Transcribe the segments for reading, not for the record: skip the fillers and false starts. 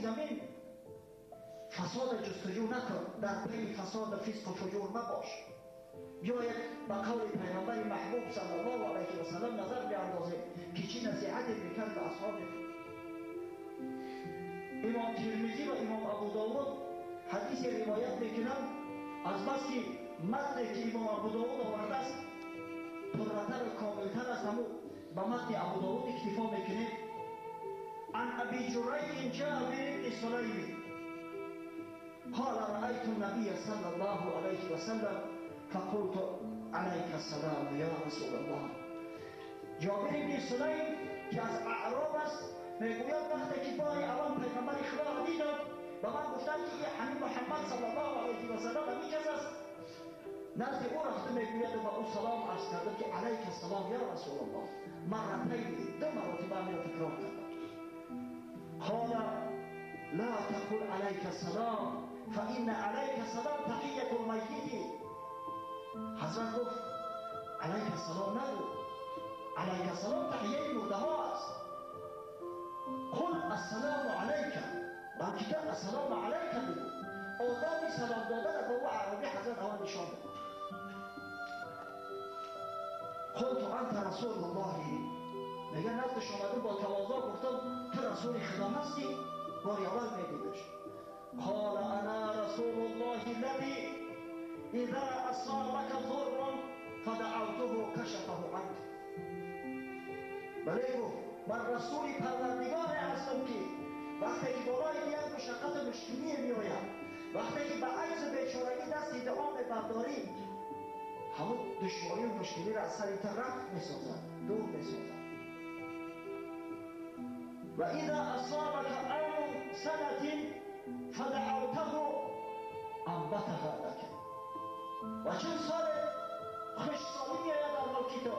زمین فساد جستجو نکن، در پی فساد فسق و فجور مباش. بیاید به قول پیامبر محبوب صلی الله علیه و سلم نظر بیاندازیم که چی نصیحت میکرد به اصحاب. امام ترمذی و امام ابوداود حدیث روایت میکنند، از بس که متنی که امام ابوداود آورده است پرتر و کاملتر است، همو به متن ابوداود اکتفا میکنیم. عن ابی جریج جابر بن سلیم قال رأيت النبي صلى الله عليه وسلم فقلت عليك السلام يا رسول الله. جابر بن سلیم که از اعراب است میگوید وقتی که بار اول پیغمبر خدا را دیدم به من گفتند که همین محمد صلی الله علیه و سلم همین کس است. نزد او رفته میگوید و به او سلام عرض کردم که علیک السلام یا رسول الله. مرتین، دو مرتبه همین را تکرار کردم. قال لا تقل عليك السلام فإن عليك السلام تحية الميت. حضرت گفت علیک السلام نگو، علیک السلام تحیه مرده ها است. قل السلام علیک، بلکه تو السلام علیک بگو. آداب سلام دادن به او عربی حضرت اول نشان داد. قلت انت رسول الله. میگه نزدش آمدم با تواضع گفتم تو رسول خدا هستی؟ بار اول میدیدش. قال انا رسول الله الذي اذا اصابك ضر فدعوته کشفه عنك. بله گفت من رسول پروردگار هستم که وقتی که بالای یک مشقت مشکلی میآید، وقتی که به عجز بیچارگی دست دعا میبرداری، همون دشواری و مشکلی را از سر رفع میسازد، دور میسازد. و اذا اصابك امر سنة فدعوته انبتها لك. و چون سال خشکسالی میآید در ملکی تو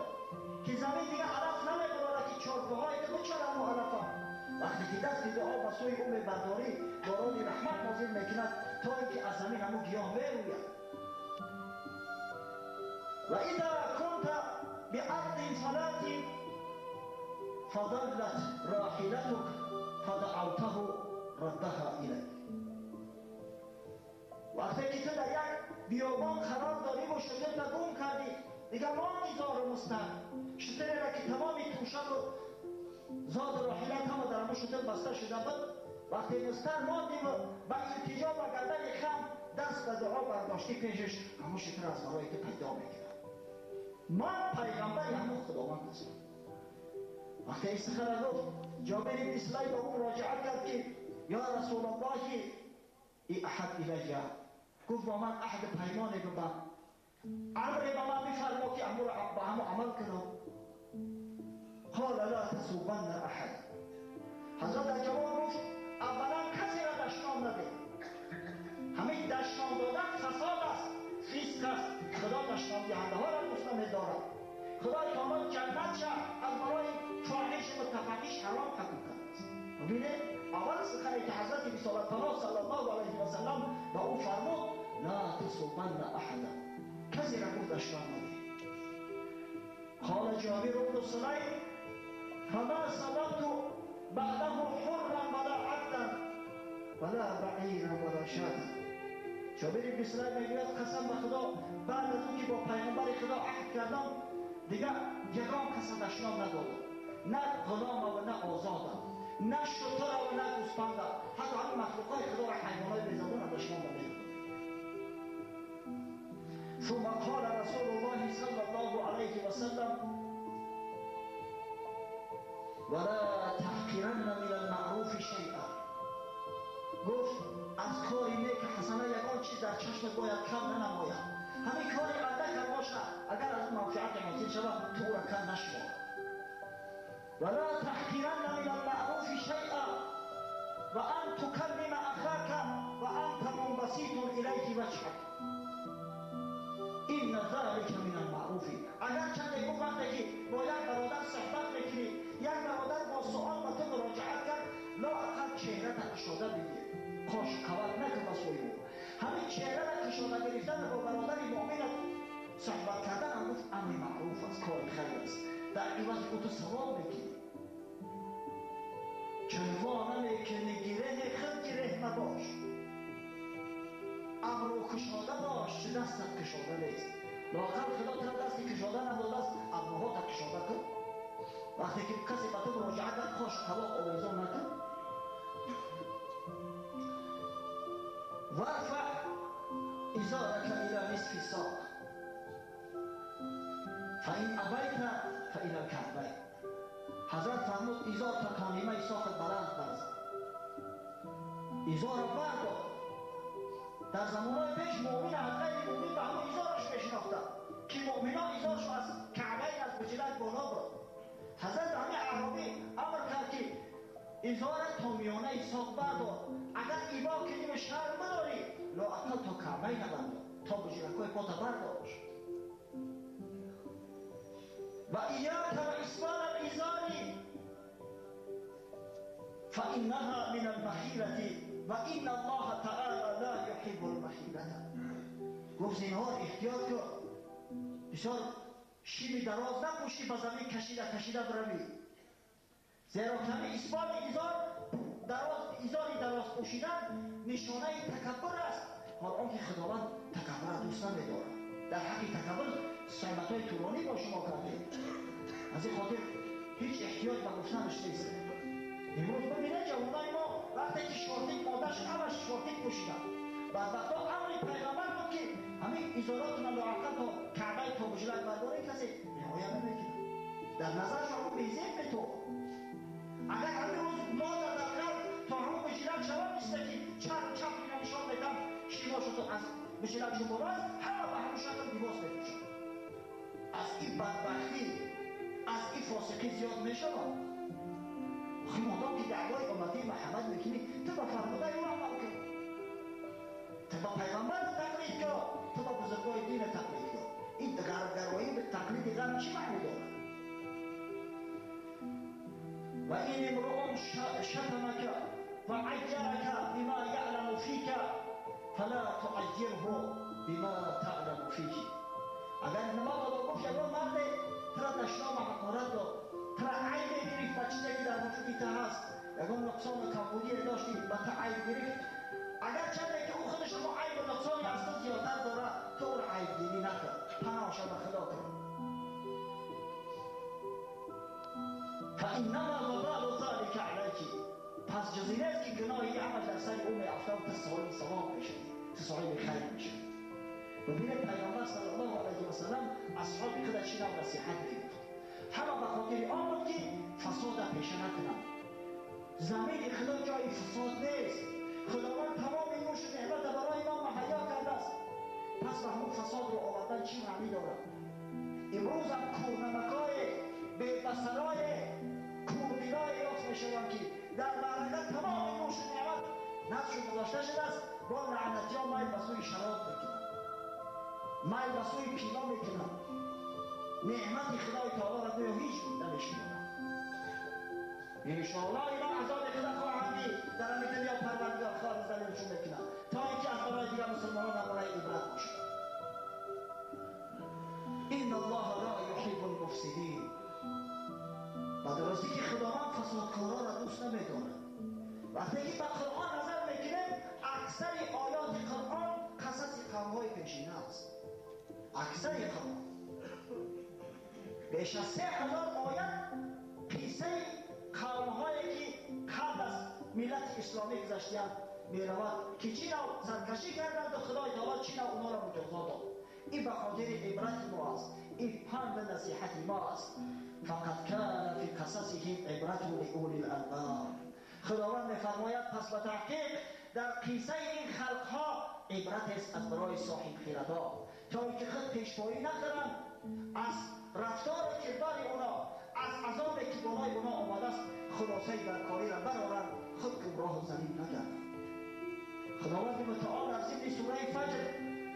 که زمین دیگه علف نمیبرارد که چارپاهای تو بچرند و علفه، وقتی که دست دعا به سوی او میبرداری باران رحمت نازل میکند تا اینکه از زمین همون گیاه میروید. و اذا كنت بارض فلاة فضلت راحلتك فدعوته ردها الیک. وقتی که تو در یک بیابان قرار داری و شتر گم کردی، دیگه ماندی زار و مستر، شتری را که تمام توشک و زاد راحلت همه در همون شتر بسته شده بود، وقتی مستر ماندی و به التجا و گردن خم دست به دعا برداشتی پیشش، همون شتر از برای تو پیدا میکرد. من پیغمبر همون خداوند هستم. وقتی این سخن گفت جابر بن سلیم به او مراجعه کرد که یا رسول الله ای احد الیه. گفت با من عهد پیمانی ببند، امر به من بفرما که امر به هم عمل کنم. قال لا تسبن احد. حضرت در جواب گفت اولا کسی را دشنام نده. همین دشنام دادن فساد است، فسق است. خدا دشنام دهنده ها را دوست نمی‌دارد. خدای تعالی جنت شد از برای فاحش و متفحش حرام حکم کرده است. ببینید اول سخنی که حضرت رسالت پناه صلی الله علیه و سلم به او فرمود لا تسبن احدا، کسی را گفت دشنام نده. قال جابر بن سلیم فما سببت بعده حرا ولا عبدا ولا بعیرا ولا شاة. جابر بن سلیم میگوید قسم به خدا بعد از اون که با پیامبر خدا عهد کردم دیگه یگان کس دشنام ندادم، نه غلام و نه آزادم، نه شتر و نه گوسفند، حتی همین مخلوقای خدا را حیوانای بی‌زبان دشنام نمیدادم. ثم قال رسول الله صلى الله عليه وسلم ولا تحقرن من المعروف شيئا. گفت از کاری نیک حسنه یگان چیز در چشمت باید کم ننماید. همین کاری اندک هم باشد اگر از اون منفعت حاصل شود تو او را کم نشمار. ولا تحقرن من المعروف شيئا وان تكلم اخاك وانت منبسط الیه وجهك ان ذلك من المعروف. اگر چند گفت وقتی که با یک برادر صحبت میکنی، یک برادر با سؤال به تو مراجعت کرد، لااقل چهره کشاده بگیر، قاش قول نکن به سوی او. همین چهره را کشاده گرفتن با برادر مؤمنت صحبت کردن هم گفت امر معروف است، کار خیر است، در عوض او تو ثواب میگیری. چون وا نمیکنی گره خود گره مباش، ابرو کشاده باش چه دستت کشاده نیست. لااقل خدا تر دستی کشاده نداده است، ابروها تا کشاده کن. وقتی که کسی به تو مراجعه کرد خوش طلاق آویزان نکن. وارفع ازارك الى نصف ساق فإن ابیت فإلى الكعبین. حضرت فرمود ازار تا نیمه ساقت بلند برزن، ازار بردار. در زمانهای پیش مؤمن از غیر مؤمن به همون ازارش میشناختن که مؤمنان ازارش از کعبین از بجلک بالا برد. حضرت همین اعرابی امر کرد که ازار تا میانه ساق بردار، اگر ایبا کنی و شرم بداری لااقل تا کعبین نبردار، تا بجلکای پاتا بردارش. و ایاک و اسبال الازار فإنها من المخیلة و إن الله تعالی لا يحب المخیلة. گفت زینهار احتیاط کن، بسیار شیمی دراز نپوشی به زمین کشیده کشیده بروی، زیرا کمی اسبال ازار دراز، ازاری دراز پوشیدن نشانه تکبر است. حال آنکه خداوند تکبر دوست نمی‌دارد. در حق تکبر صحبت‌های طولانی با شما کرده، از این خاطر هیچ احتیاط به گفتنش نیست. امروز ببینه جوانای ما وقتی که شورتیک مادرش همش شورتیک پوشیدن، بدبختا امر پیغمبر بود که همین ازاراتون لااقل تا کعبه تا بجلک برداره، کسی رعایت نمیکنه. در نظرش همون بیزیب به تو. اگر همین روز مادر در غرب تا همون بجلک شود مثل که چرم چپ اینا نشان میدم شیماشو تو از بجلک شو بالا است، همه به همون شکل لباس میپوشن. از این بدبختی، از این فاسقی زیاد میشود. آخه مادام که دعوای امتی محمد میکنی تو با فرموده او عمل کن، تو با پیغمبر تقلید کن، تو با بزرگای دین تقلید کن. این غربگرایی به تقلید غرب چی معنی دارد؟ و این امرؤ شتمک و عیرک بما یعلم فیک فلا تعیره بما تعلم فیه. اگر نماز گفت یگان مرد ترا دشنام و حقارت داد، ترا عیب گرفت و چیزی که در وجودی تا هست، یگان نقصان و کمبودی داشتی و تا عیب گرفت، اگر چنده که او خودش ما عیب و نقصانی از تو زیادتر داره، تو او را عیب گیری نکن، پناه به خدا کن. فإنما وبال ذلك علیک. پس جزیره است که گناهی همش در سر او میافتد و تو صاحب ثواب میشوی، تو صاحب خیر میشوی. ببینید پیامبر صلی الله علیه و سلم اصحاب خود چی نوع نصیحت میگفت. همه به خاطر آن بود که فساد پیشه نکنند. زمین خدا جای فساد نیست. خداوند تمام نوش نعمت برای ما مهیا کرده است. پس به همون فساد رو آوردن چی معنی دارد؟ امروز هم کورنمکای بی‌بصرای کوردیرای یافت میشوند که در معرکه تمام نوش نعمت نقش گذاشته شده است، با لعنتی ها میل به سوی شراب میکنند، میل به سوی پیلا میکنند. نعمت خدای تعالی را گویا هیچ نمیشمارند. انشاءالله اینا عذاب خدا خواهند دید در همین دنیا، پروردگار خار ذلیلشون میکنند تا اینکه از برای دیگر مسلمانان برای عبرت باشد. ان الله لا یحب المفسدین. و درستی که خداوند فسادکارا را دوست نمیدارد. وقتی که به قرآن نظر میکنیم اکثر آیات قرآن قصص قومهای پیشینه است. اکثر قرآن بیش از 3000 آیت قصه قومهایی که قبل از ملت اسلامی گذشته‌اند میرود که چی نوع سرکشی کردند و خدای تعالی چی نوع اونا را مجازات داد. این به خاطر عبرت ما است، این پند نصیحت ما است. فقد کان فی قصصهم عبرت لأولی الالباب. خداوند میفرماید پس به تحقیق در قصه این خلقها عبرت است از برای صاحب خردها، تا اینکه خود پیشپایی نکنند از رفتار و کردار اونا، از عذابی که بالای اونا آمده است خلاصه درکاری را برآورند، خود گمراه و ذلیل نگردند. خداوند متعال در ضمن سوره فجر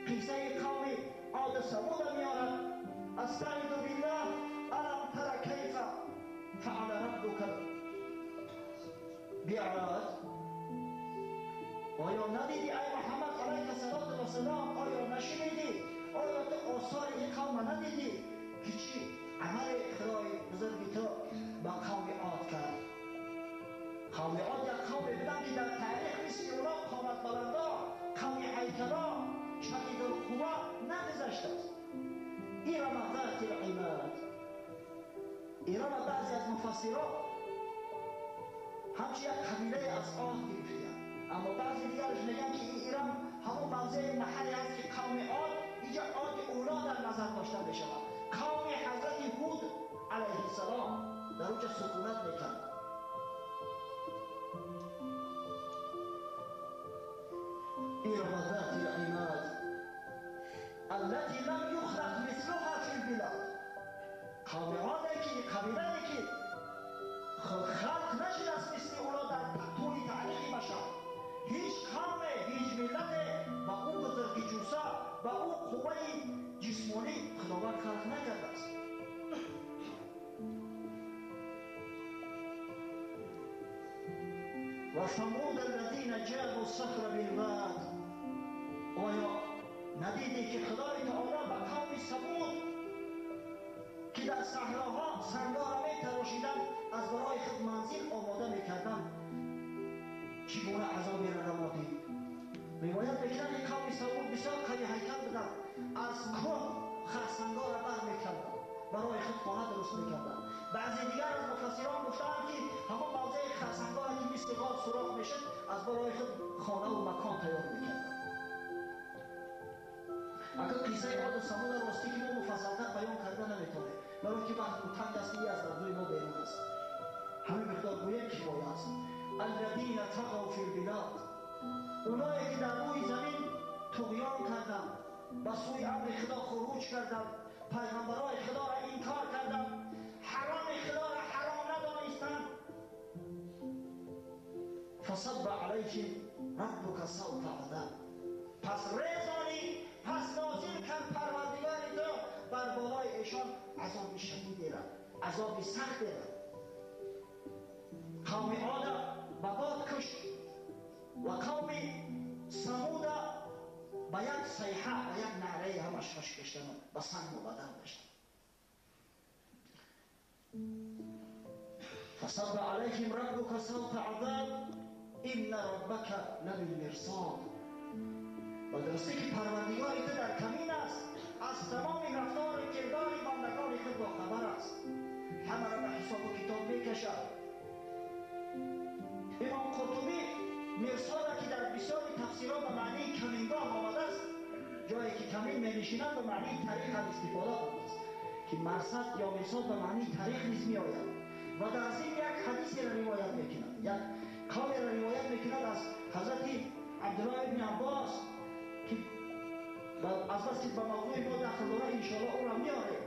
قصه قوم عاد و ثمود میآورد. استعیذ بالله الم تر کیف فعل ربک بعاد. آیا ندیدی ای محمد علیه الصلاة والسلام؟ آیا نشنیدی؟ آیا تو آثار این قوم ندیدی که چی عمل خدای بزرگی تو با قوم عاد کرد؟ قوم عاد یک قوم بودند که در تاریخ مثل اونا قامت بلندا، قوی هیکلا، شدید القوه نگذشته است. ارم ذات العماد، ارم بعضی از مفسران همچون یک قبیله از عاد گرفتند، اما بعضی دیگرش میگن که این ارم همون موضع محلی است که قوم عاد، اینجا عاد اولا در نظر داشته میشود، قوم حضرت هود علیه السلام در اونجا سکونت میکرد. ارم ذات العماد التي لم يخلق مثلها في البلاد. قوم عاد که قبیله که خلق نشده است مثل اولا در طول تاریخ بشر، هیچ قوم، هیچ ملت با او بزرگی جوسا، با او قوه جسمانی خداوند خلق نکرده است. و ثمود الذین جابوا الصخر بالواد. آیا ندیدی که خدای تعالی به قوم ثمود که در صحراها سنگها را میتراشیدند، از برای خود منزل آماده میکردند، چگونه عذابی را روا دید؟ روایت میکنند که قوم ثمود بسیار قوی هیکل بودند، از کوه خرسنگها را بر میکردند، برای خود خانه درست میکردند. بعضی دیگر از مفسران گفتند که همون موضع خرسنگها که مثل غار سوراخ میشد، از برای خود خانه و مکان تیار میکردند. اگر قصه عاد و ثمود راستی که ما مفصلتر بیان کرده نمیتونیم، برای که وقت تنگ است، از موضوع ما بیرون است. همین مقدار گویم کفایه است. الذین طغوا فی البلاد، اونایی که در روی زمین طغیان کردند، به سوی امر خدا خروج کردند، پیغمبرای خدا را انکار کردند، حرام خدا را حرام ندانستند. فصب علیهم ربک صوت عذاب. پس ریزانی، پس نازل کرد پروردگار تو بر بالای ایشان عذاب شدیدی را، عذاب سختی را. قوم عاد به باد کشت و قوم ثمود به یک صیحه، به یک نعره همش خشک کشتن و به سنگ و بدن کشتن. فصب علیهم ربک صوت عذاب ان ربک لبالمرصاد. و درسته که پروردگار تو در کمین است، از تمام رفتار و کردار بندگان خود با خبر است، همه را به حساب و کتاب میکشد. امام قرطبی مرصاد که در بسیاری تفسیرها به معنی کمینگاه آمده است، جایی که کمین می نشیند به معنی طریق هم استفاده برده است، که مرصد یا مرصاد به معنی طریق نیز می آید. و در ضمن یک حدیثی را روایت میکند، یک قول را روایت میکند از حضرت عبدالله ابن عباس که از بس که به موضوع ما دخل داره انشاءالله او را میاره.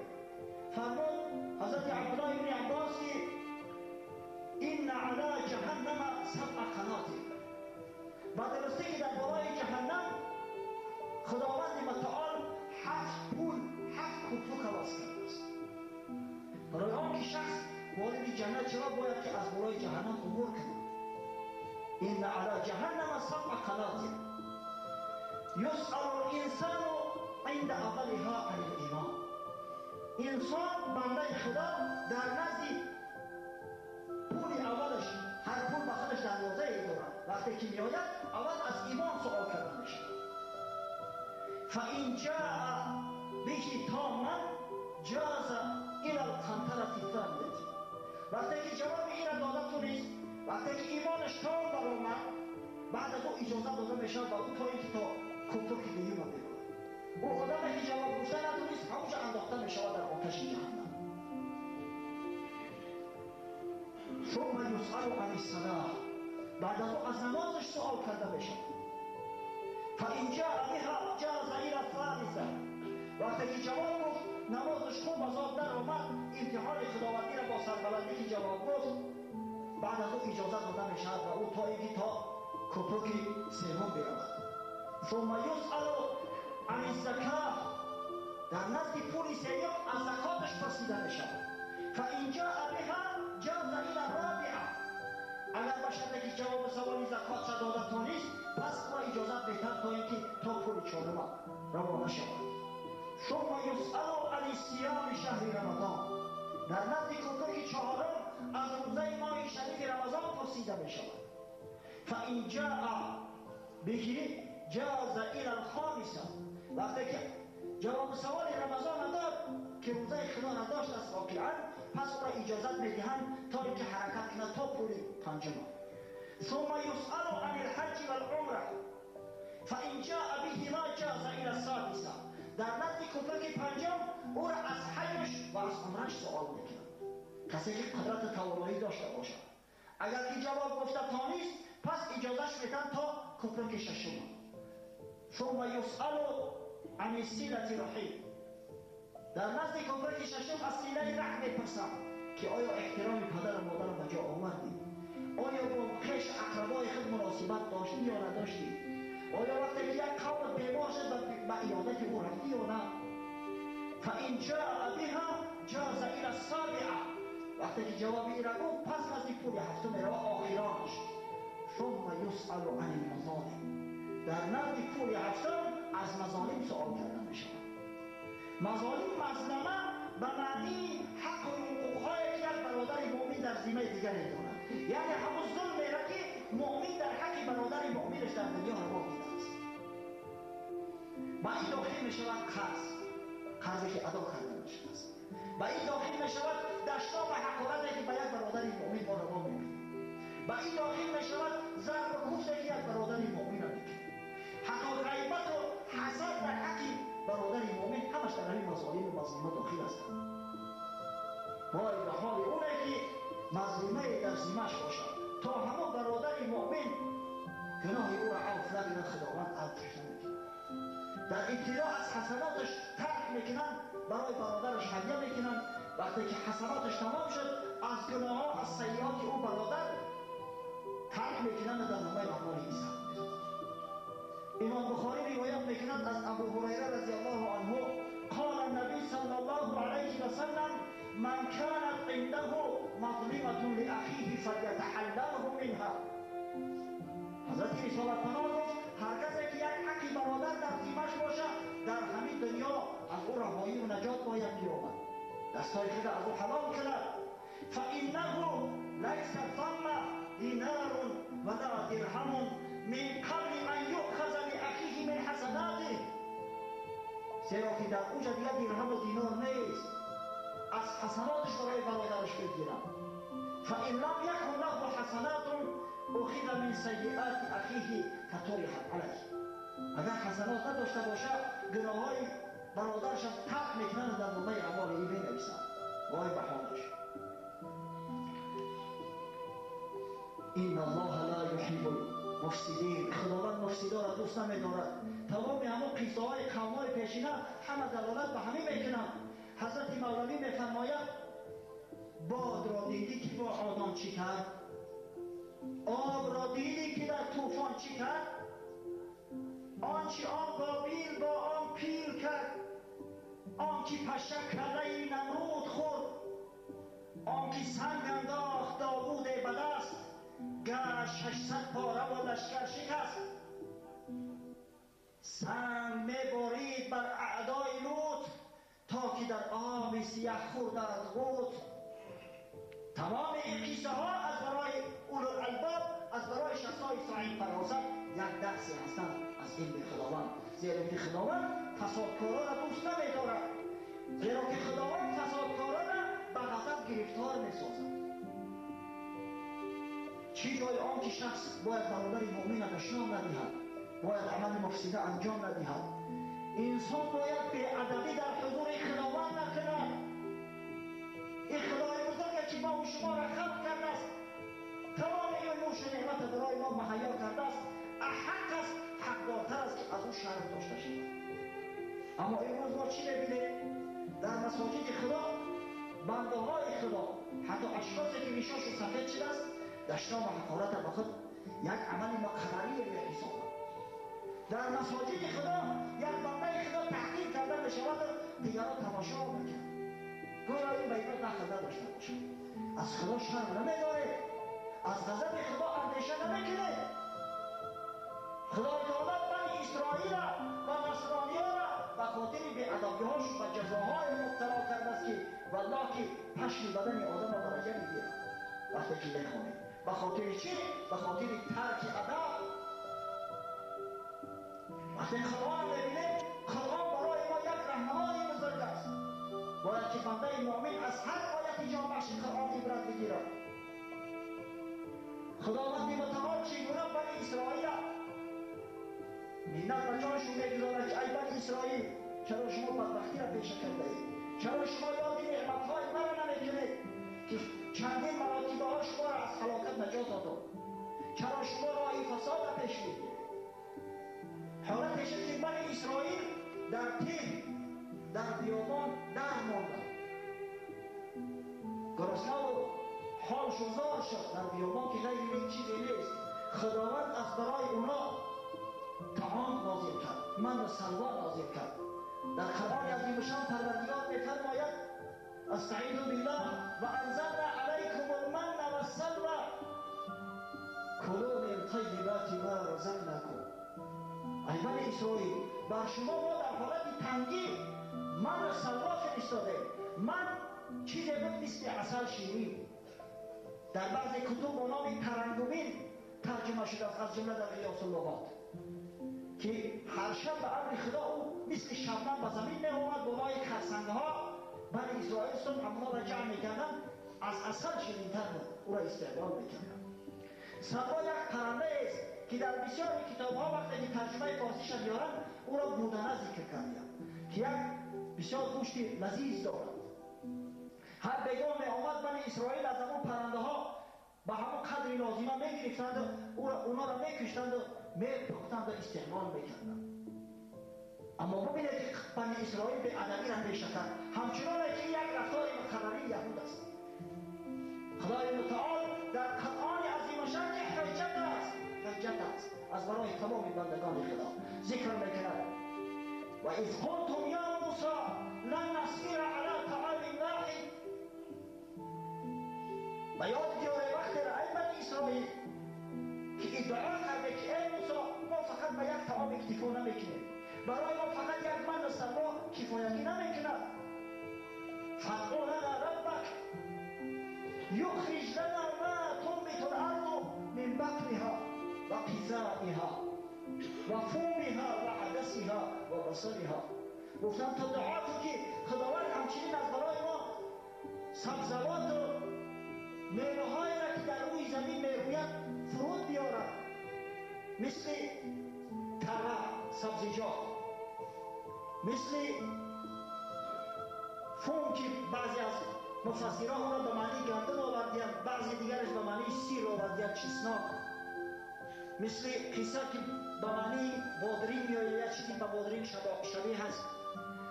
فرمود حضرت عبدالله ابن عباس که این علی جهنم سبع قنات. و درسته که در بالای جهنم خداوند متعال 7 پول، 7 کوپروک باز کرده است. برای آنکه شخص وارد جنت شود باید که از بالای جهنم عبور کند. این علی جهنم سبع قنات یسأل الانسان عند اولها عن الایمان. انسان بنده خدا در نزد پول اولش، هر پول به خودش دروازه ای دارد، وقتی که میآید اول از ایمان سوال کرده میشه. فإن جاء به تاما جاز إلى القنطرة الثانية. وقتی که جواب این را داده تونست، وقتی که ایمانش تام برآمد، بعد از او اجازه داده میشه به او تا اینکه تا کوپروک دوم برود. او آدمی که جواب گفته نتونست، همونجا انداخته میشود در آتش جهنم. ثم یسأل عن الصلاة. بعد از او از نمازش سوال کرده میشود. فإن جاء بها جاز إلى الثالثة. وقتی که جواب گفت، نمازش خوب از آب در آمد، امتحان خداوندی را با سربلندی که جواب گفت، بعد از او اجازه داده میشود و او تا اینکه تا کوپروک سوم برود. ثم یسأل عن الزکاة. در نزد پول سوم از زکاتش پرسیده میشود. فإن جاء بها جاز إلى الرابعة. اگر باشد که جواب سوال زکات را داده تانست، پس او را اجازت می‌دهد تا اینکه تا پول چهارم روانه شود. ثم یسأل عن صیام شهر رمضان. در نزد کوپروک چهارم از روزه ماه شریف رمضان پرسیده می شود. فان جاء به جاز الى الخامسه، وقتی که جواب سوال رمضان داد که روزه خدا نداشت است واقعا، پس او را اجازت میدهند تا اینکه حرکت کند تا پول پنجم. ثم یسأل عن الحج والعمره فان جاء بهما جاز الى السادسه. در نزد کپک پنجم او را از حجش و از عمرش سوال میکنند. کسی که قدرت توانایی داشته باشد، اگر که جواب گفته تانیست پس اجازهش میدن تا کپک ششم. ثم یسأل عن صلة رحم. در نزد کپک ششم از صله رحم میپرسند که آیا احترام پدر و مادر به جا آوردی؟ آیا با خویش اقربای خود مناسبت داشتی یا نداشتی؟ آیا وقتی که یک قوم بیمار شد به عیادت او رفتی یا نه؟ فان جاء بها جاز الى السابعه. وقتی که جواب این را گفت پس نزد پول هفتم میرود آخرانش. ثم یسأل عن المظالم. در نزد پول هفتم از مظالم سوال کرده می شود. مظالم مظلمه به معنی حق و حقوقهایی که یک برادر مؤمن در ذمه دیگری دارد، یعنی همون ظلمی را که مؤمن در حق برادر مؤمنش در دنیا روا دیده است. با این داخل می شود قرض، قرضی که ادا کرده نشده است. با این داخل می شود دشنام و حقارتی که به یک برادر مؤمن ما روا می بینیم. با این داخل می شود ضرب و کوفتی که یک برادر مؤمن را میکنیم. حتی غیبت و حسد در حق برادر مؤمن همش در همین مظالم و مظلمه داخل هستند. وای به حال اونه که مظلمه در ذمه‌اش باشد تا همون برادر مؤمن گناه او را عفو نبیند، خداوند عفوش نمیکند. در ابتدا از حسناتش ترک میکنند، برای برادرش هدیه میکنند. وقتی که حسناتش تمام شد از گناه‌ها، از سیئات او برادر ترک میکنند و در نامه اعمال این ثبت میکنند. امام بخاری روایت میکنند از ابو هریره رضی الله عنه قال النبی صلی الله علیه و سلم من كانت عنده مظلمة لأخيه فليتحلله منها. حضرت رسالت پناه گفت هر کسی که یک حقی برادر در ذمه‌اش باشد در همین دنیا از او رهایی و نجات باید بیابد، دستای خود از او حلال کند. فإنه ليس ثم دینار ولا درهم من قبل ان یؤخذ لأخیه من حسناته، زیرا که در اونجا دیگر درهم و دینار نیست، از حسناتش برای برادرش بگیرد. فإن لم يكن له حسنات أخذ من سیئات أخیه فطرحت علیه. اگر حسنات نداشته باشد گناههای برادرش هم ترک میکنند و در نامه اعمال او مینویسند. وای به حالش. ان الله لا یحب المفسدین. خداوند مفسدا را دوست نمیدارد. تمام همون قصه های قوم های پیشینه همه دلالت به همین میکنند. حضرت مولوی میفرماید باد را دیدی که با آدم چی کرد؟ آب را دیدی که در طوفان چی کرد؟ آنچه آن بابیل با آن پیل کرد، آن که پشه کله نمرود خورد، آن که سنگ انداخت داوود به دست، گشت 600 پاره و لشکر شکست. سنگ میبارید بر اعدای لوط تا که در آب سیه خوردند غوط. تمام این قصه ها از برای اولوالالباب، از برای شخصای صاحب فراست یک درسی هستند از علم خداوند، زیرا که خداوند فسادکارا را دوست نمیدارد، زیرا که خداوند فسادکارا را به غضب گرفتار میسازد. چی جای آن که شخص باید برادر مؤمن دشنام ندهد، باید عمل مفسده انجام ندهد. انسان باید بی‌ادبی در حضور خداوند نکند. این خدای بزرگ که ما و شما را خلق کرده است، تمام این نوش نعمت برای ما مهیا کرده است، حق است، حقدارتر است که از او شرم داشته شود. اما امروز ما چی می‌بینیم؟ در مساجد خدا بنده های خدا، حتی اشخاصی که ریشاشون سفید شده است، دشنام و حقارت به خود یک عمل مقرری می‌حسابند. در مساجد خدا یک بنده خدا تحقیر کرده می‌شود و دیگران تماشا می‌کنند. گویا این به اینا دخل نداشته باشد. از خدا شرم نمی‌داره، از غضب خدا اندیشه نمی‌کنه. خدای تعالی بنی اسرائیل و نصرانی‌ها را به خاطر بی‌ادبی‌هاش و جزاهای مبتلا کرده است که والله که پشم بدن آدم را درجه می‌گیرد. وقتی که میخوانیم. به خاطر چی؟ به خاطر ترک ادب. وقتی قرآن میبینیم، قرآن برای ما یک رهنمای بزرگ است. باید که بنده مؤمن از هر آیت جامعش قرآن عبرت بگیرد. خداوند متعال چگونه بنی اسرائیل منت به جانشون میگذارد که ای بنی اسرائیل، چرا شما بدبختی را پیشه کرده اید؟ چرا شما یاد نعمتهای مرا نمیکنید که چندین مراتبه ها شما را از هلاکت نجات دادم؟ چرا شما راه فساد را پیش میگیرید؟ حالتش که بنی اسرائیل در تیه، در بیابان در ماندند، گرسنه و حالش زار شد در بیابان که غیر یک چیزی نیست. خداوند از برای اونا طعام نازل کرد، من و سلوا نازل کرد. در قرآن عظیم شان پروردگار میفرماید: استعیذ بالله و انزلنا علیکم المن والسلوى کلوا من طیبات ما رزقناکم. ای بنی اسرائیل، بر شما ما در حالت تنگی من و سلوا فرستاده. من چیزی بود مثل عسل شیرین، در بعضی کتب با نام ترنگوین ترجمه شده است، از جمله در غیاث اللغات، که هر شب به امر خدا او مثل شبنم به زمین می آمد بالای خرسنگ‌ها. بنی اسرائیل صبح همونا را جمع میکردن، از عسل شیرین‌تر بود، او را استعمال میکردن. سلوا یک پرنده است که در بسیاری کتاب‌ها وقتی که ترجمه فارسیش بیارن او را بودنه ذکر کردن که یک بسیار گوشت لذیذ دارد. هر بگاه می آمد بنی اسرائیل از همون پرنده ها به همون قدری لازمه میگرفتند و اونا را میکشتند و میپختند و استعمال میکردند. اما ببینید که بنی اسرائیل به ادبی را پیشه کرد، همچنان که یک رفتار مقرری یهود است. خدای متعال در قرآن عظیم شان که حجت است، حجت است از برای تمام بندگان خدا ذکر میکند: و اذ قلتم یا موسی لن نصبر علی طعام واحد. و یاد بیاره وقتی را ای بنی اسرائیل که ادعا کرده که ای موسی، ما فقط به یک طعام اکتفا نمیکنیم، برای ما فقط یک من و سلوا کفایتی نمیکند. فادع لنا ربک یخرج لنا ما تنبت الارض من بقلها و قثائها و فومها و عدسها و بصلها. گفتم تا دعا کن که خداوند همچنین از برای ما سبزوات و میوه‌هایی را که در روی زمین میروید فرود بیارد، مثل تره سبزیجات، مثل فوم که بعضی از مفسران او را به معنی گندم آوردند، بعضی دیگرش به معنی سیر آوردند، چسناک، مثل قیصه که به معنی بادرین یا یک چیزی به بادرین شبیه هست،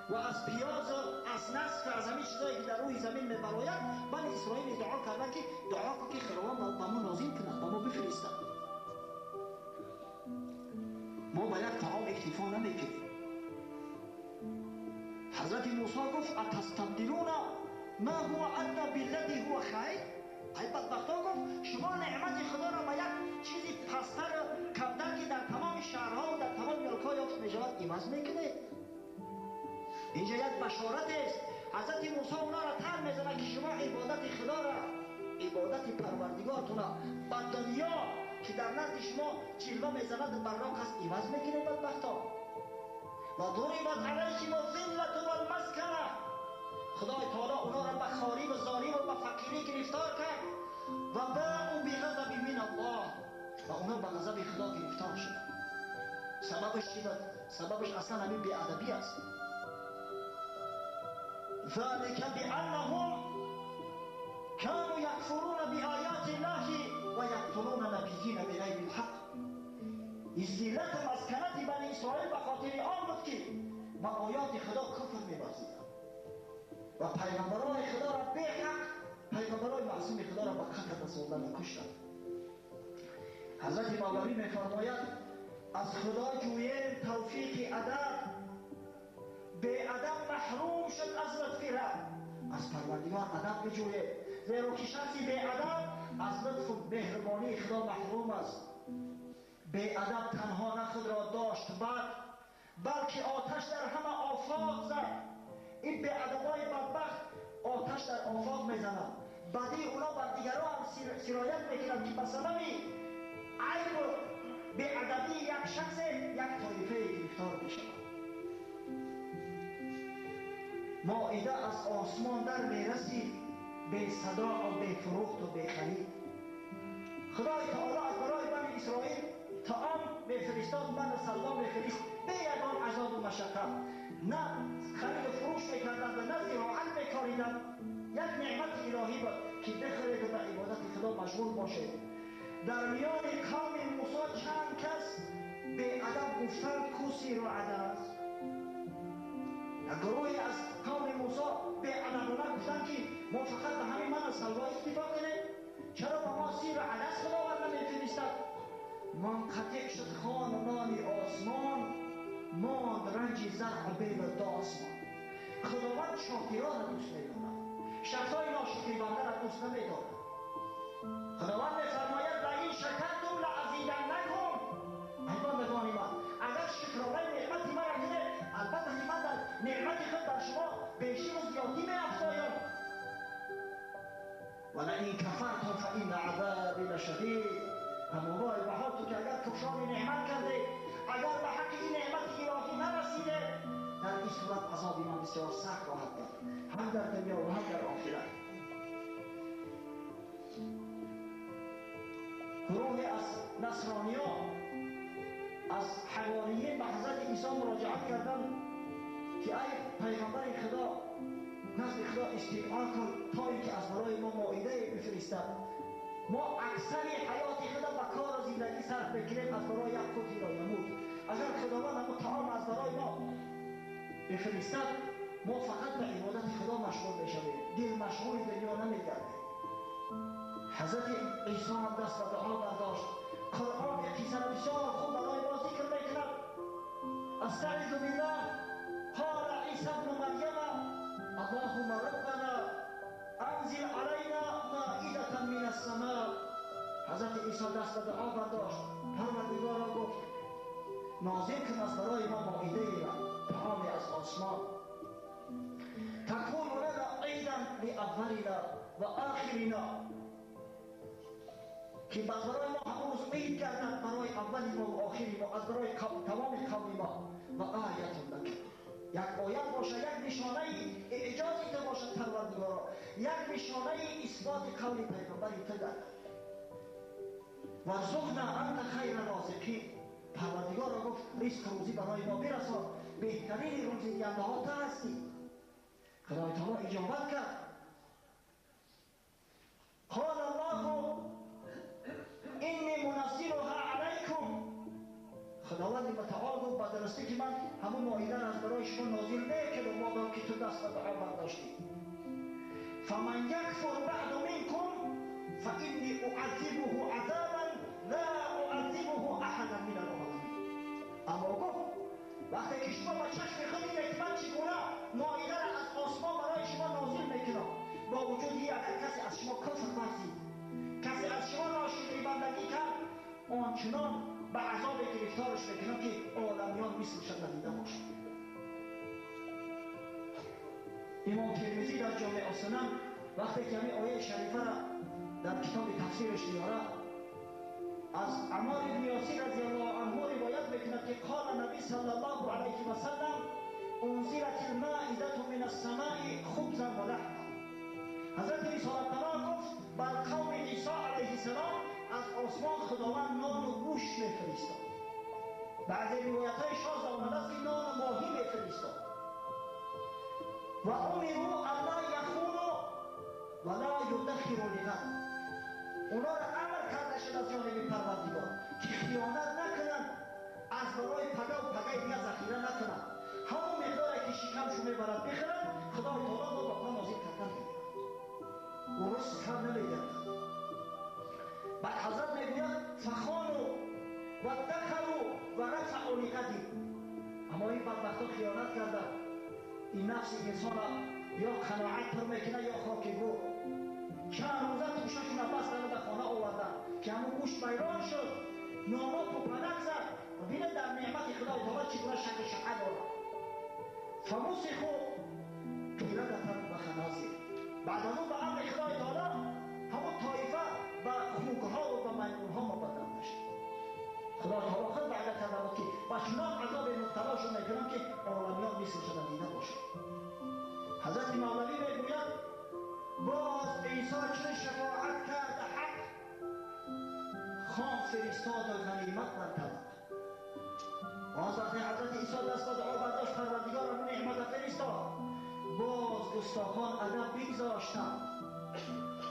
و از پیاز و از نسک و از همین چیزایی که در روی زمین میبراید. بنی اسرائیل ادعا کردن که دعا کن که خداوند به ما نازل کند، به ما بفرستد. ما به یک طعام اکتفا نمیکنیم. حضرت موسی گفت: اتستبدلون ما هو ادنی بالذی هو خیر. ای بدبختا، گفت شما نعمت خدا را به یک چیزی پستر و کمتر که در تمام شهرها و در تمام ملک‌ها یافت میشود عوض میکنید. اینجا یک بشارت است. حضرت موسی اونا را تر میزنه که شما عبادت خدا را، عبادت پروردگارتون را به دنیا که در نزد شما جلوه میزند و براق است عوض میکنید بدبختا. و ضربت علیهم الذلة والمسکنة. خدای تعالی اونا را به خواری و زاری و به فقیری گرفتار کرد و باءوا بغضب من الله، و اونا به غضب خدا گرفتار شدند. سببش چی بود؟ سببش اصلا همین بی‌ادبی است. ذلك بأنهم كانوا يكفرون بآيات الله ويقتلون نبيين بغير الحق. ذلت و مسکنت بنی اسرائیل به خاطر آن بود که به آیات خدا کفر می‌ورزیدند و پیغمبران خدا را به حق، پیغمبران معصوم خدا را به قتل رساندند و کشتند. حضرت مولوی می‌فرماید: از خدا جویم توفیق ادب، به ادب محروم شد از لطف رب. از پروردگار ادب بجوید، زیرا که شخصی به ادب از لطف و مهربانی خدا محروم است. به ادب تنها نه خود را داشت بد، بلکه آتش در همه آفاق زد. این به ادبای بدبخت آتش در آفاق میزند، بدی اونا بر دیگران هم سرایت میکنند که به سبب عیب و بی‌ادبی یک شخص یک طایفه گرفتار میشود. مائده از آسمان در میرسید بی صدا و بی فروخت و بی خرید. خدای تعالی از برای بنی اسرائیل طعام میفرستاد، من سلوا میفرست بی یگان عذاب و مشقت. نه خرید و فروش میکردند و نه زراعت میکاریدند. یک نعمت الهی بود که بخرید و به عبادت خدا مشغول باشید. در میان قوم موسی چند کس به ادب گفتند کو سیر و عدس. گروهی از قوم موسی به ادبانه گفتند که ما فقط به همین من سلوا اکتفا کنیم، چرا به ما سیر و عدس خداوند نمیفرستد؟ منقطع شد خان و نان آسمان، ماند رنج زرع و بیل و داسمان. خداوند شاکران را دوست می‌دارد، شخصای ناشکری بنده را دوست نمی‌دارد. خداوند می‌فرماید لئن شکرتم لازیدنکم. ای بندگان من، اگر شکرانه نعمت مرا کنید، البته که من در نعمت خود بر شما بیشی و زیادی می‌افزایم. ولئن کفرتم فإن عذابی لشدید. اما وای به حال تو که اگر کفران نعمت کرده، اگر به حق این نعمت الهی نرسیده، در این صورت عذاب من بسیار سخت خواهد بود، هم در دنیا و هم در آخرت. گروهی از نصرانیا از حواریین به حضرت عیسی مراجعت کردند که ای پیغمبر خدا، نزد خدا استدعا کن تا اینکه از برای ما مائده بفرستد. ما اکثر حیات خدا به کار و زندگی صرف میکنیم از برای یک قوتی را یموت. اگر خداوند همون طعام از برای ما بفرستد، ما فقط به عبادت خدا مشغول میشویم، دل مشغول دنیا نمیگردیم. حضرت عیسی هم دست به دعا برداشت. قرآن قصه بسیار خوب برای ما ذکر میکند. استعیذ بالله، قال عیسی ابن مریم اللهم ربنا انزل علینا مائدة من السماء. حضرت عیسی دست به دعا برداشت، پروردگارا گفت نازل کن از برای ما مائده ای را، طعامی از آسمان. تکون لنا عیدا لاولنا و آخرنا، که از برای ما همون عید کردند، برای اول ما و آخری ما، از برای تمام قوم ما. و آیت لک، یک آیت باشه، یک نشانه اعجازی تو باشد پروردگارا، یک نشانه اثبات قول پیغمبری تو گردد. وارزقنا انت خیر الرازقین. پروردگارا گفت رزق روزی برای ما برسان، بهترین روزی دهنده ها تو هستی. خدای تعالی اجابت کرد. قال الله انی منزلها علیکم. خداوند متعال گفت به درستی که من همون مائده را از برای شما نازل نکردم مادام که تو دست به دعا برداشتی. فمن یکفر بعد منکم فانی اعذبه عذابا لا اعذبه احدا من العالمین. اما گفت وقتی که شما با چشم خود دیدید که من چگونه مائده را از آسمان برای شما نازل میکنم، با وجودی اگر کسی از شما کفر ورزید، کسی از شما ناشکری بندگی کرد، آنچنان به عذاب گرفتارش میکنم که عالمیان مثلش ندیده باشد. امام ترمذی در جامع السنن وقتی که همین آیه شریفه را در کتاب تفسیرش میاره، از عمار بن یاسر رضی الله عنه روایت میکند که قال نبی صلی الله علیه و سلم انزلت المائده من السماء خبزا و لحما. حضرت رسالت پناه گفت بر قوم عیسی علیه السلام از آسمان خداوند نان و گوشت میفرستاد. بعضی روایت‌های شاذ آمده است که نان و ماهی میفرستاد. و امروا الا یخونوا ولا یدخروا لغد. اونا را امر کرده شد از جانب پروردگار که خیانت نکنند، از برای پگه و پگه دیگه ذخیره نکنند، همون مقداری که شکمشون میبرد بخرند. خدای تعالی با اونا نازل کردن میگیرد و رزق کم نمیگردد. بعد حضرت میگوید فخانوا و دخلوا و رفعوا لغد. اما این بدبختا خیانت کردند. این نفس انسان یا قناعت پر میکنه یا خاک گور. چند روزه توشهشون بستن و به خانه آوردن که همون گوشت ویران شد، نانا پوپنک زد. و بینه در نعمت خدای تعالی چگونه شک شقه دارد. فمسخوا قردة و خنازیر. بعد از اون به امر خدای تعالی همون طایفه به خوک‌ها و به میمون‌ها مبدل میشه. خدا تعالی خود وعده کرده بود که با چنان عذاب مبتلاشون میکنم که عالمیان مثلش ندیده باشه. حضرت مولوی میگوید باز عیسی چون شفاعت کرد حق، خام فرستاد و غنیمت بر طبق. باز وقتی حضرت عیسی دست به دعا برداشت، پروردگار اون نعمت فرستاد. باز گستاخان ادب بگذاشتند،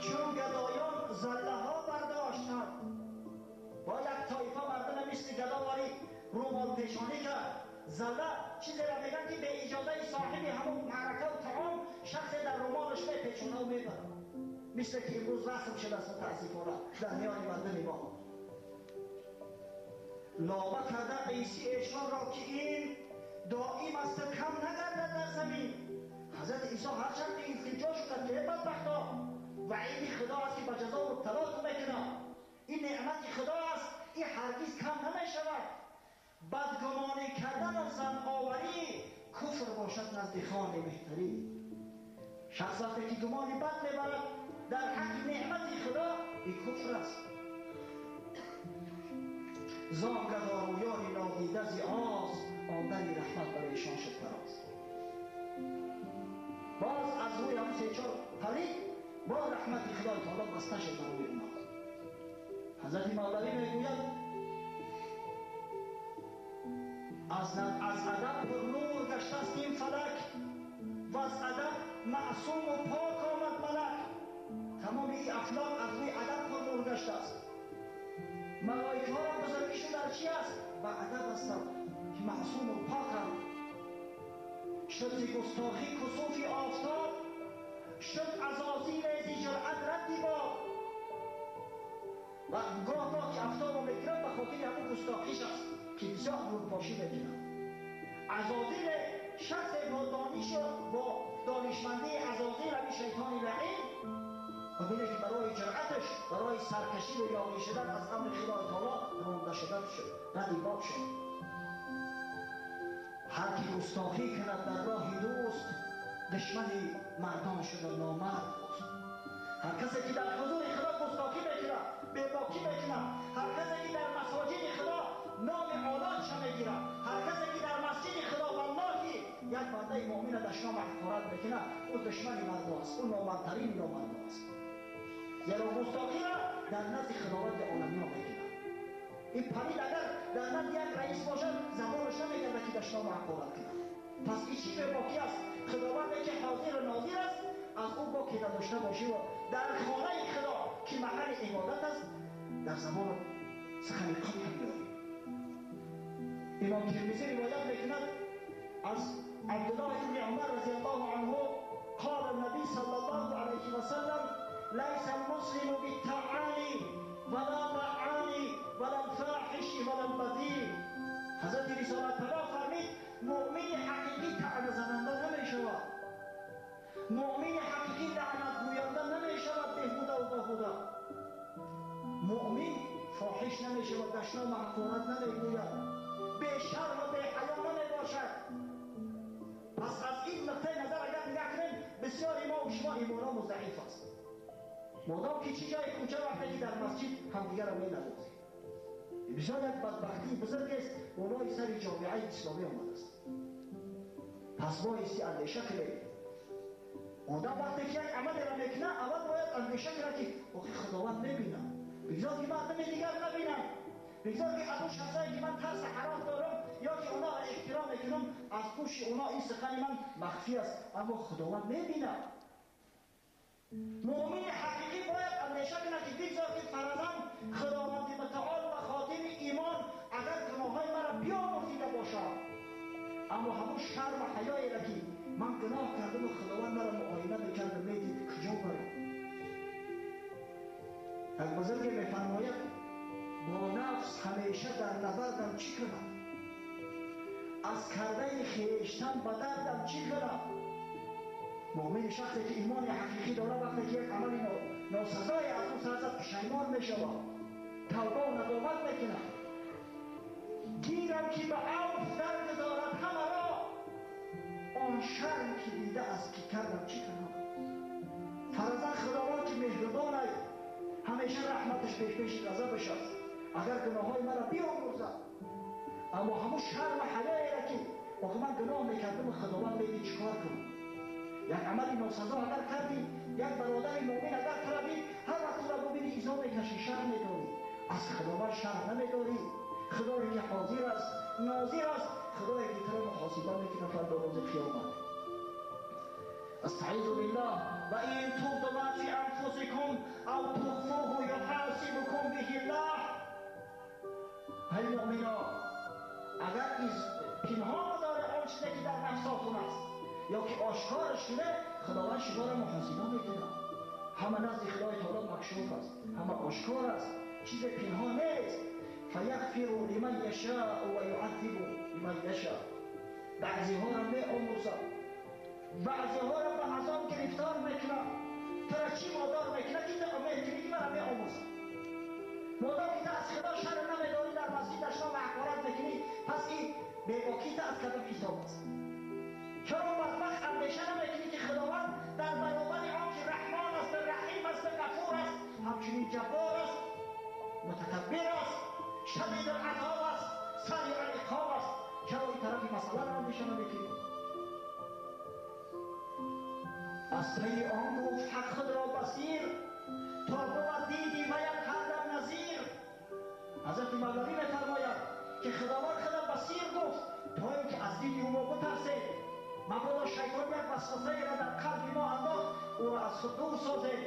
چون گدایان زله ها برداشتند. با یک طایفه مردم مثل گداواری رومال پیشانی کرد. زله چیزی را میگن که به اجازه صاحب همون معرکه و طعام شخص در رومالش میپیچونه و میبره، مثل که امروز رسم شده است متاسفانه در میان مردم ما. لابه کرده عیسی ایشان را که این دائم است کم نگردد در زمین. حضرت عیسی هرچند که التجا شد که بدبختا وعید خدا است که به جزا و ابتلا تو میکنه، این نعمت خدا است، این هرگز کم نمیشود. بدگمانی کردن و زن آوری کفر باشد نزد خان مهتری. شخص وقتی که گمان بد میبرد در حق نعمت خدا، این کفر است. زان گدارویان نادیده زی آز، آن رحمت برایشان شد فراز. باز از روی هم سه چهار پلید با رحمت خدای تعالی بسته شد بر روی اونها. حضرت مولوی میگوید از ادب پر نور گشته است این فلک، و از ادب معصوم و پاک آمد ملک. تمام این افلاک از روی ادب پر نور گشته است. ملائکه ها را بزرگیشون در چی است؟ به ادب هستند که معصوم و پاکند. شد ز گستاخی کسوفی آفتاب، شد عزازیل ز جرأت ردی باد. و گاه گاه که آفتاب را میگیرند به خاطر همون گستاخیش است که بسیار نورپاشی میکنند. عزازیل شخص با دانش و با دانشمندی عزازیل همین شیطان لعین و بینه که برای جرأتش، برای سرکشی و یاغی شدن از امر خدای تعالی رانده شدن شد، ردی باب شد. هر کی گستاخی کند در راه دوست، دشمن مردان شد و نامرد اوست. هر کسی که در حضور خدا گستاخی میکند، بیباکی میکند، هر کسی که در مساجد خدا نام اولادش میگیرد، هر کسی که در مسجد خدا والله یک بنده مؤمن دشنام حقارت میکند، او دشمن مرد است، او نامردترین نامرد است. زیرا گستاخی را در نزد خداوند عالمیان میکند. این پلید اگر در نزد یک رئیس باشد زبانش نمیگرده که دشنام حقارت کند. پس این چی بیباکی است؟ خداوندی که حاضر و ناظر است از او باکی نداشته باشی و در خانه خدا که محل عبادت است در زبان سخن قبح بیاری. امام ترمذی روایت میکند از عبدالله بن عمر رضی الله عنه قال النبی صلی الله علیه و سلم لیس المسلم بالطعان ولا لعان ولا الفاحش ولا البذیء. حضرت رسالت پناه فرمید مؤمن حقیقی طعنه زننده نمیشود، مؤمن حقیقی لعنت گوینده نمیشود بهبوده و باهوده. مؤمن فاحش نمیشود، دشنام حقارت نمیگوید، بی شرم و بی حیا نمیباشد. پس از این نقطه نظر اگر نگاه کنیم بسیاری ما و شما ایمانمون ضعیف است. مادام که چی جای کوچه وقتی که در مسجد همدیگر را مینوازیم، بسیار یک بدبختی بزرگ است بالای سر جامعه اسلامی آمده است. پس بایستی اندیشه کنیم. آدم وقتی که یک عمل را میکنه اول باید اندیشه کنه که آخه خداوند میبینه، بگذار که مردم دیگر نبینم، بگذار که از اون شخصایی که من ترس حرام دارم یا که اونا را احترام میکنم از گوش اونا این سخن من مخفی است، اما خداوند میبینه. مؤمن حقیقی باید اندیشه کنه که بگذار که فرضاً خداوند متعال و خاطر ایمان اگر گناههای مرا بیامرزیده باشد، اما همون شرم و حیایی را که من گناه کردم و خداوند مرا معاینه میکرد و میدید کجا برم. یک بزرگ میفرماید با نفس همیشه در نبردم چی کنم، از کرده خویشتن به دردم چی کنم. مؤمن شخصی که ایمان حقیقی داره وقتی که یک عمل ناسزای از او سر زد پشیمان میشود، توبه و ندامت میکند. گیرم که به عفو درگذارد همه را، آن شرم که دیده از که کردم چی کنم. فرضاً خداوند که مهربان است ҳамеша раҳматаш пеш ғазабаш аст. Агар гуноҳҳои маро биомӯзад, аммо ҳамун шарму ҳаёеро ки охи ман гуноҳ мекардам, Худованд мегӯяд чикор кунам? Як амали носазо агар кардӣ, як бародари муъмин агар туро дид, ҳар вақт туро бубинӣ изо мекашӣ, шарм медорӣ. Аз Худованд шарм намедорӣ. Худое ки ҳозир аст, нозир аст, Худое ки туро муҳосиба мекунад фардо рӯзи қиёмат. استعیذ بالله وان تبدوا ما فی انفسکم او تخفوه یحاسبکم به الله. ای مؤمنا، اگر پنهان داره آن چیزی که در نفساتون است یا که آشکارش کنه، خداوند شما را محاسبه میکنه. همه نزد خدای تعالی مکشوف است، همه آشکار است، چیز پنهان نیست. فیغفر لمن یشاء و یعذب لمن یشاء. بعضی ها را می آموزد، بعضی ها را به عذاب گرفتار میکنه. تو را چی وادار میکنه که تو امید کنی که مرا می آموزد؟ مادام که تو از خدا شرم نمیداری، در مسجد دشنام حقارت میکنی، پس این بیباکی تو از کدام حساب است؟ چرا بدبخت اندیشه نمیکنی که خداوند در برابر آن که رحمان است، رحیم است، غفور است، همچنین جبار است، متکبر است، شدید العذاب است، سریع العقاب است؟ چرا این طرف مسئله را اندیشه نمیکنی؟ از پی آن گفت حق خود را بصیر، تا بود دیدی و یک هردم نظیر. حضرت مولوی میفرماید که خداوند خدا بصیر گفت تا اینکه از دید او ما بترسیم. مبادا شیطان یک وسوسه را در قلب ما انداخت، او را از خود دور سازیم.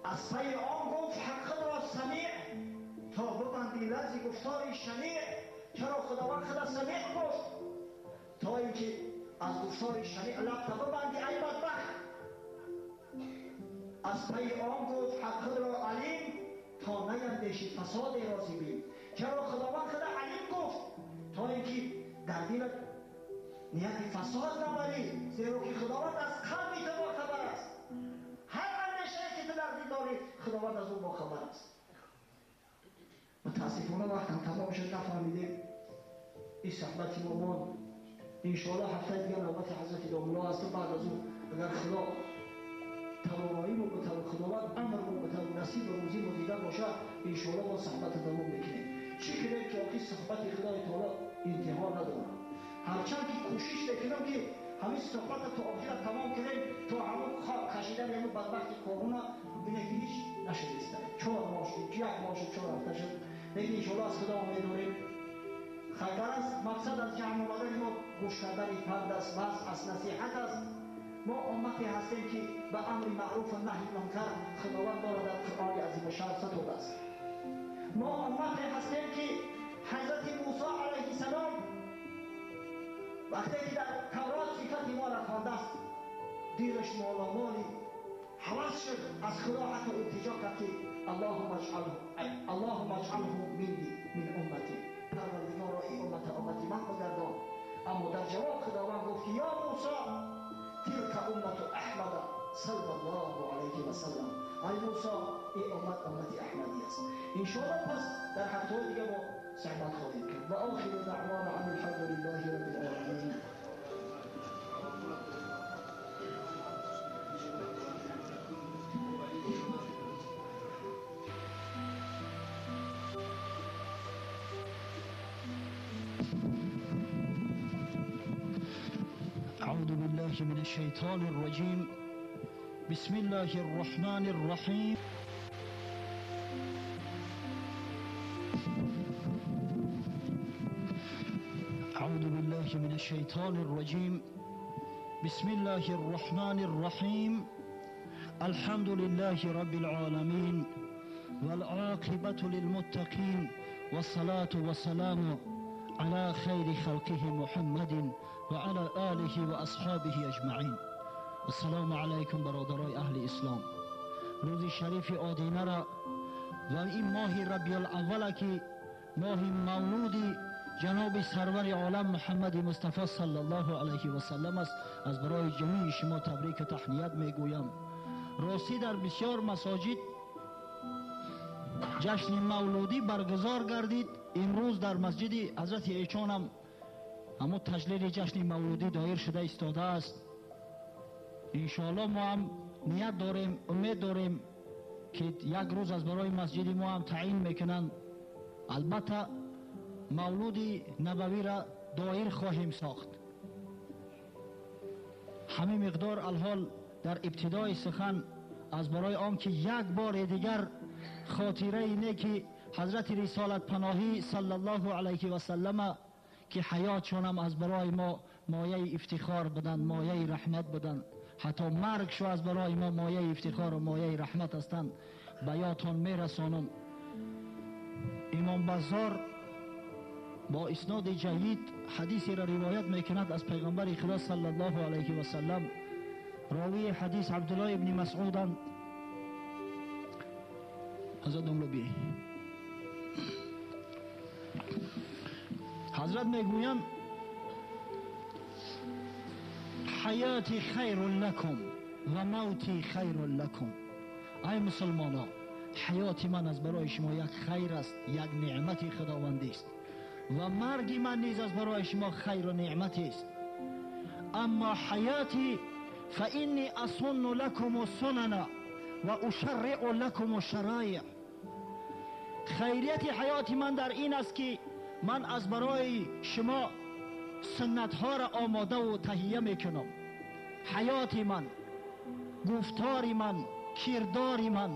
از پی آن گفت حق خود را سمیع، تا ببندی لفظ گفتار شنیع. چرا خداوند خدا سمیع گفت؟ تا اینکه از گفتار شنیع لب ببندی ای بدبخت. از پی آن گفت حق خود را علیم، تا نیندیشی فساد راضی بین. چرا خداوند خدا علیم گفت؟ تا اینکه در دلت نیت فساد نبری، زیرا که خداوند از قلب تو باخبر است. هر اندیشه که تو در دل داری، خداوند از او باخبر است. متاسفانه وقتم تمام شد، نفهمیدیم این صحبت ما ماند. انشاءالله هفته دیگه نوبت حضرت داملا است. بعد از اون اگر خدا توانایی ما بته و خداوند امر ما بته و نصیب و روزی ما دیده باشه، انشاءالله ما صحبت دوام میکنیم. چی کنیم که آخی صحبت خدای تعالی انتها نداره. هرچند که کوشش میکنم که همین صحبت تا آخر تمام کنیم، تا همون کشیدن همون بدبخت کرونا بینه که هیچ نشده است. 4 ماه شد، 1 ماه شد، 4 هفته شد. لیکن انشاءالله از خدا امید داریم. خطر است. مقصد از جمع آمدن ما گوش کردن پند است، وعظ است، نصیحت است. ما امتی هستیم که به امر معروف و نهی منکر خداوند ما را در قرآن عظیم الشان ستوده است. ما امتی هستیم که حضرت موسی علیه السلام وقتی که در تورات صفت ما را خوانده است، دلش مالامالی هوس شد، از خدا حتی التجا کرد که اللهم اجعله منی من امتی، پروردگارا این امت امتی من بگردان. اما در جواب خداوند گفت که یا موسی تلک امت احمد صلی الله علیه و سلم، ای موسی این امت امت احمدی است. انشاءالله پس در هفته دیگه ما صحبت خواهیم کرد. و آخر دعوانا ان الحمد لله رب العالمین. أعوذ بالله من الشيطان الرجيم. بسم الله الرحمن الرحيم. أعوذ بالله من الشيطان الرجيم. بسم الله الرحمن الرحيم. الحمد لله رب العالمين والعاقبة للمتقين والصلاة والسلام على خير خلقه محمد وعلى آله وأصحابه أجمعين. السلام علیکم برادرای اهل اسلام. روز شریف آدینه را و این ماه ربیع الاول که ماه مولود جناب سرور عالم محمد مصطفی صلی الله علیه و سلم است، از برای جمیع شما تبریک و تهنیت میگویم. راستی در بسیار مساجد جشن مولودی برگزار گردید. امروز در مسجد حضرت ایچان هم همون تجلیل جشن مولودی دایر شده ایستاده است. انشاءالله ما هم نیت داریم، امید داریم که یک روز از برای مسجد ما هم تعیین میکنند، البته مولود نبوی را دایر خواهیم ساخت. همه مقدار الحال در ابتدای سخن از برای آن که یک بار دیگر خاطره نیکی حضرت رسالت پناهی صلی الله علیه و سلم که حیاتشان از برای ما مایه افتخار بدن، مایه رحمت بدن، حتی مرگشو از برای ما مایه افتخار و مایه رحمت هستند، به یادتان میرسانم. امام بزار با اسناد جید حدیثی را روایت میکند از پیغمبر خدا صلی الله علیه و سلم. راوی حدیث عبدالله ابن مسعود. حضرت نملوبی حضرت میگویند حیاتی خیر لکم و موتی خیر لکم. ای مسلمانا، حیات من از برای شما یک خیر است، یک نعمت خداوندی است و مرگ من نیز از برای شما خیر و نعمت است. اما حیاتی فانی اصن لکم السنن و اشرع لکم الشرایع. خیریت حیات من در این است که من از برای شما سنت ها را آماده و تهیه میکنم. حیات من، گفتار من، کردار من،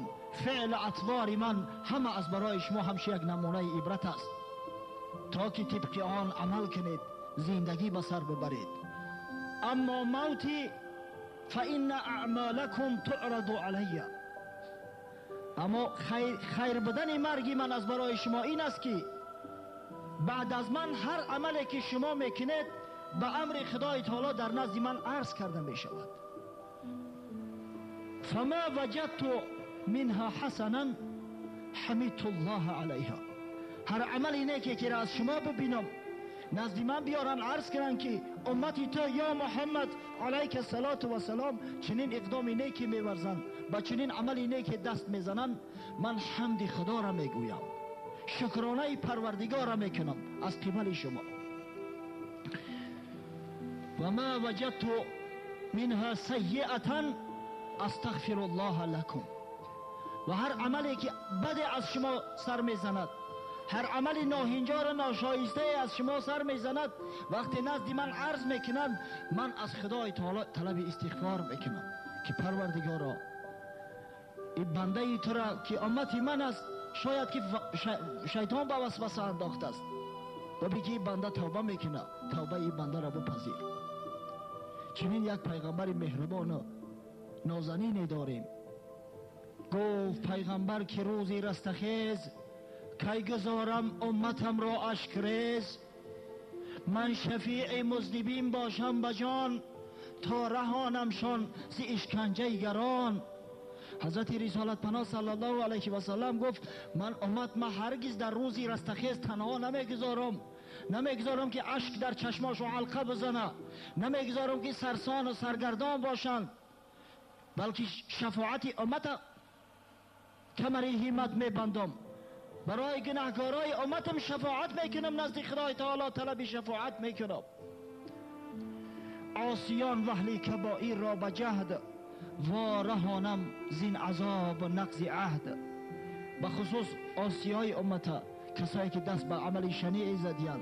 فعل اطوار من همه از برای شما همشه یک نمونه عبرت است تا که طبق آن عمل کنید، زندگی به سر ببرید. اما موتی فإن اعمالکم تعرض علی. اما خیر بدن مرگ من از برای شما این است که بعد از من هر عملی که شما میکنید به امر خدای تعالی در نزد من عرض کرده می شود. فما وجدت منها حسنا حمدت الله علیها. هر عملی نیکی که از شما ببینم نزد من بیارن عرض کنن که امتی تو یا محمد علیک الصلاة و سلام چنین اقدام نیکی میورزن، با چنین عملی نیکی دست میزنن، من حمد خدا را میگویم، شکرانه پروردگار را میکنم از قبل شما. و ما وجدت منها سیئة استغفر الله لکم. و هر عملی که بد از شما سر میزند، هر عمل ناهنجار و ناشایسته از شما سر میزند، وقتی نزد من عرض میکنند، من از خدای تعالی طلب استغفار میکنم که پروردگارا این بنده تو را که امتی من است، شاید که شیطان به وسوسه انداخته است و بگی این بنده توبه میکنه، توبه این بنده را بپذیر. چنین یک پیغمبر مهربان و نازنینی داریم. گفت پیغمبر که روزی رستخیز کی گذارم امتم را اشک ریز، من شفیع مذنبین باشم به جان، تا رهانمشان ز اشکنجه گران. حضرت رسالت پناه صلی الله علیه و سلم گفت من امت ما هرگز در روزی رستخیز تنها نمیگذارم، نمیگذارم که اشک در چشماشو حلقه بزنه، نمیگذارم که سرسان و سرگردان باشند، بلکه شفاعت امت کمری همت میبندم، برای گناهکارای امتم شفاعت میکنم، نزد خدای تعالی طلب شفاعت میکنم. عاصیان و اهل کبائر را به جهد و رهانم زین عذاب و نقض عهد. به خصوص عاصیای امت، کسایی که دست به عمل شنیع زدیان،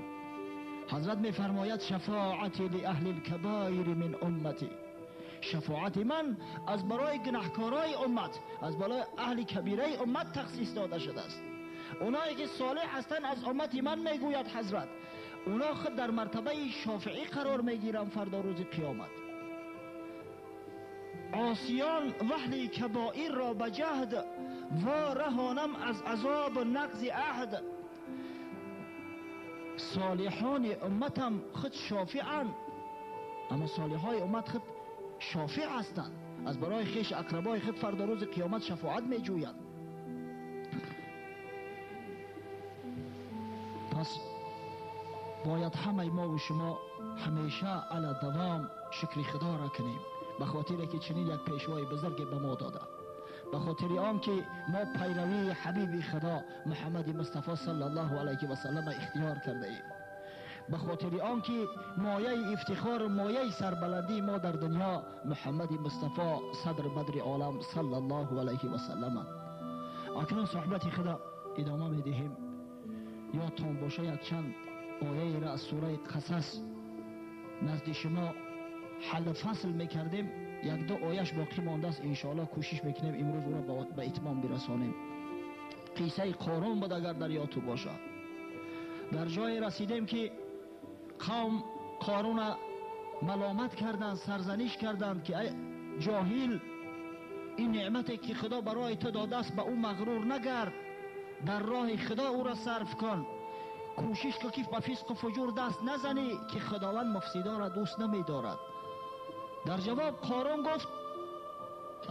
حضرت میفرماید شفاعتی لاهل الکبائر من امتی. شفاعت من از برای گناهکارای امت، از برای اهل کبیره امت تخصیص داده شده است. اونایی که صالح هستند از امت من میگوید حضرت، اونا خود در مرتبه شافعی قرار میگیرن فردا روز قیامت. عاصیان و اهل کبائر را به جهد و رهانم از عذاب و نقض عهد. صالحان امتم خود شافعن، اما صالحای امت خود شافع هستند، از برای خیش اقربای خود فردا روز قیامت شفاعت میجویند. پس باید همه ما و شما همیشه علی دوام شکر خدا را کنیم، به خاطر که چنین یک پیشوای بزرگ به ما داده، به خاطر آن که ما پیروی حبیب خدا محمد مصطفی صلی الله علیه و سلم اختیار کرده ایم، به خاطر آن که مایه افتخار و مایه سربلندی ما در دنیا محمد مصطفی صدر بدر عالم صلی الله علیه و سلم. Акнун суҳбати худа идома медиҳем. Ёдтон боша якчанд ояеро аз сураи Қасас назди шумо ҳаллу фасл мекардем. Як ду ояш боқӣ мондааст, иншоалло кӯшиш мекунем имрӯз ӯро ба итмом бирасонем. Қиссаи Қорун буд, агар дар ёдту бошад. Дар ҷое расидем ки қавм Қоруна маломат карданд, сарзаниш карданд ки ай ҷоҳил, ин неъмате ки Худо барои ту додааст ба ӯ мағрур нагард, дар роҳи Худо ӯро сарф кун, кӯшиш кун ки ба фисқу фуҷур даст назанӣ, ки Худованд муфсидонро дӯст намедорад. Дар ҷавоб Қорун гуфт: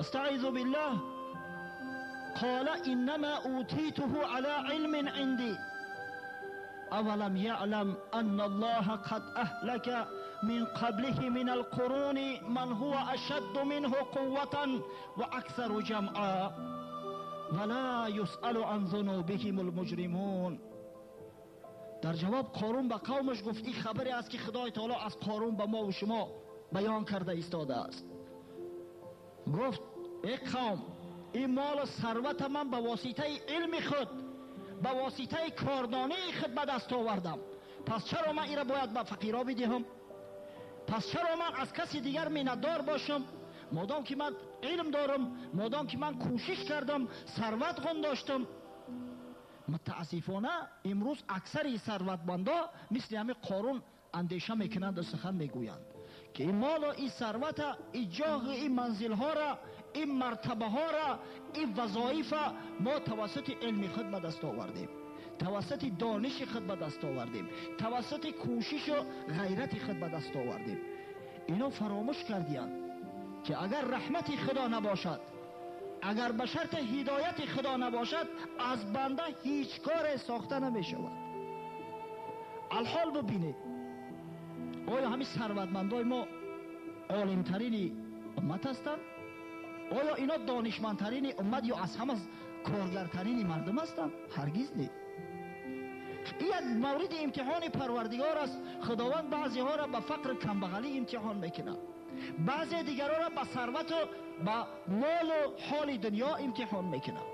астаизу биллаҳ, қола иннама утитуҳу ала илмин инди авалам яълам анна аллоҳа қад аҳлака мин қаблиҳи мин алқуруни ман ҳува ашадду минҳу қувватан ва аксару ҷамъа ва ла юсъалу ан зунубиҳим алмуҷримун. Дар ҷавоб Қорун ба қавмаш гуфт: ин хабаре аст ки Худои таоло аз Қорун ба мо ва шумо баён карда истодааст. Гуфт: эй қавм, ин молу сарвата ман ба воситаи илми худ, ба воситаи кордонии худ ба даст овардам. Пас чаро ман инро бояд ба фақиро бидиҳам? Пас чаро ман аз каси дигар миннатдор бошам? Модом ки ман илм дорам, модом ки ман кӯшиш кардам, сарват ғун доштам. Мутаассифона имрӯз аксари сарватмандо мисли ҳамин Қорун андеша мекунанд ва сухан мегӯянд ки ин молу ин сарвата, ин ҷоҳу ин манзилҳоро, ин мартабаҳоро, ин вазоифа мо тавассути илми худ ба даст овардем, тавассути дониши худ ба даст овардем, тавассути кӯшишу ғайрати худ ба даст овардем. Ино фаромӯш кардиянд ки агар раҳмати Худо набошад, агар ба шарти ҳидояти Худо набошад, аз банда ҳеҷ коре сохта намешавад. Алҳол бибинед, оё ҳамин сарватмандои мо олимтарини уммат ҳастанд? Оё ино донишмандтарини уммат ё аз ҳама коргартарини мардум ҳастанд? Ҳаргиз не. Ин як мавриди имтиҳони Парвардигор аст. Худованд баъзеҳоро ба фақру камбағалӣ имтиҳон мекунад, баъзе дигарҳоро ба сарвату ба молу ҳоли дунё имтиҳон мекунад.